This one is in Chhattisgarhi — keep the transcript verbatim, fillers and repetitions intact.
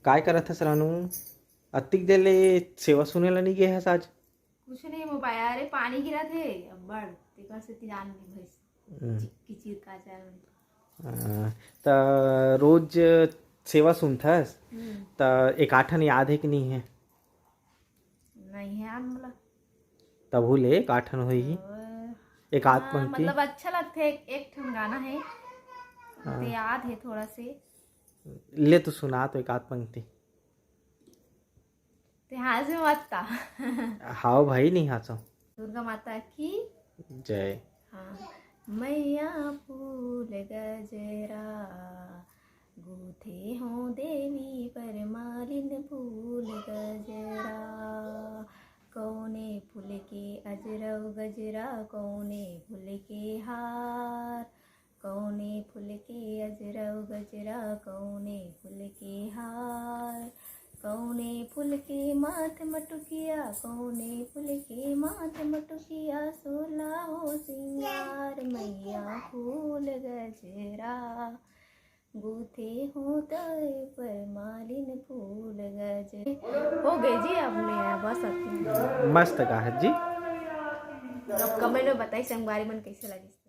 काय करत हस रानू? अतिक देर ले सेवा सुने ला नहीं गे हस आज? कुछ नहीं, मोबाइल, अरे पानी गिरा थे अब्बड़, तेकर से तिरान में भैंस हम्म। चिक किचिर का चाल में। अ, त रोज सेवा सुनथस त एकाठन याद है कि नहीं है? नहीं है यार, मतलब तभू ले एकाठन होई। और एक आध हाँ, पंक्ति मतलब अच्छा लगता है। एक, एक ठन गाना है, हाँ। तो याद है थोड़ा से। ले तो सुना तो एक आध पंक्ति। ते हाँस में मत ता। हाव भाई, नहीं हाँसो। दुर्गा माता की जय। हाँ। मैया फूल गजरा गूथे हो देवी पर मालिन फूल गजरा, कौने फूल के अजरव गजरा, कौने फूल के हार, कौने फूल के अजरव गजरा, कौने फूल के हार, कौने फूल के माथ मटुकिया, कौने फूल के माथ मटुकिया, सोला हो सिंगार मैया फूल गजरा गूथे हो तय पर मालिन फूल गजरा। हो गए जी, अब मैं बस अतनी। मस्त गाहत जी। अब कमेंट में बताई संगवारी मन कैसे लगिस।